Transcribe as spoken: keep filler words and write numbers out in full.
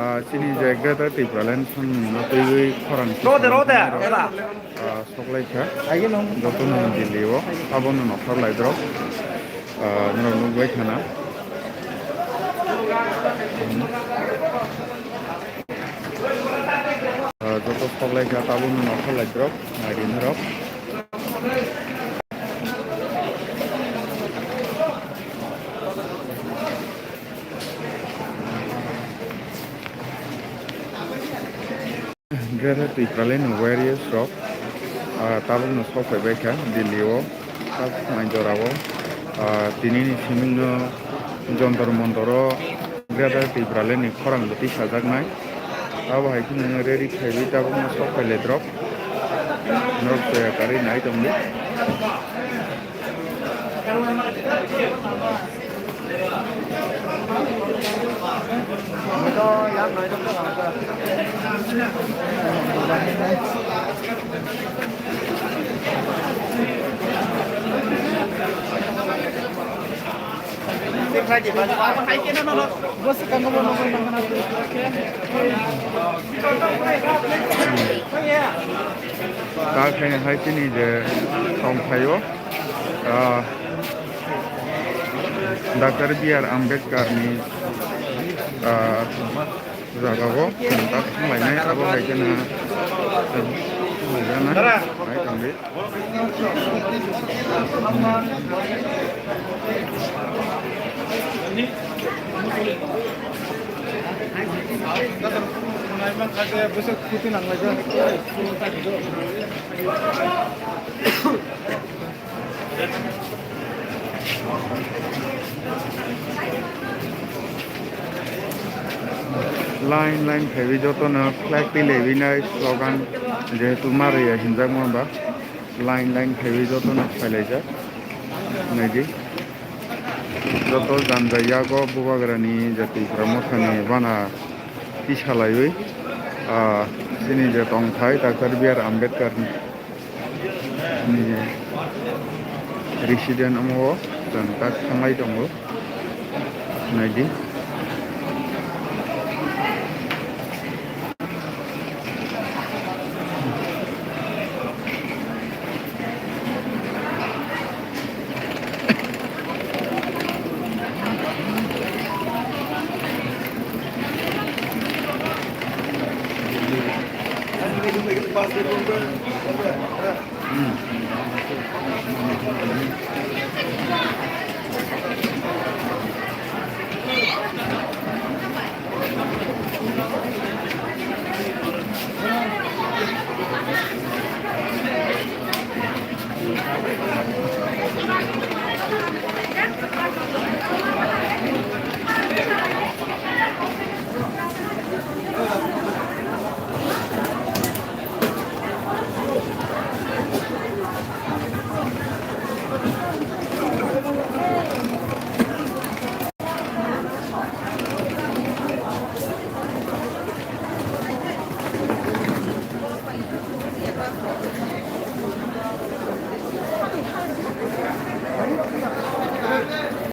Ah, chini je Greater Tipraland samung no twiwi khorang Rode, rode, rode. Ah, soklaikha. Joto no Delhi o, abono nokhar laidrok. Ah, norok nukbai khana. Ah, joto soklaikha, abono nokhar laidrok, naidi norok. Greater Tipraland ni warriors rok, ah, tabukno sok phaibaikha Delhi o, tabuk mai jora o, ah, tini ni siming no Jontor Montor o Greater Tipraland ni khorang bwtwi sajaknai. Abo hai kheno ready khaiwi tabukno sok phai laidrok. Norok soya karwi nai tongdi. Ta khaina hai chini je tongphaio, ah, Doctor B R Ambedkar ni, ah, jagao chwng ta thanglainai, abo hai kheno thanglaijana hai tongdi. Line line phaiwi jotono flag twi laiwi nai slogan, jehetu ma rwya hinjakma ba line line phaiwi jotono phailaijak. Naidi, joto janja yago Bubagrani je Tipra Mothani bana tisalaiwi, ah, chini je tongthai Doctor B R Ambedkar ni ni resident omo o chwng tak thanglai tongo. Naidi.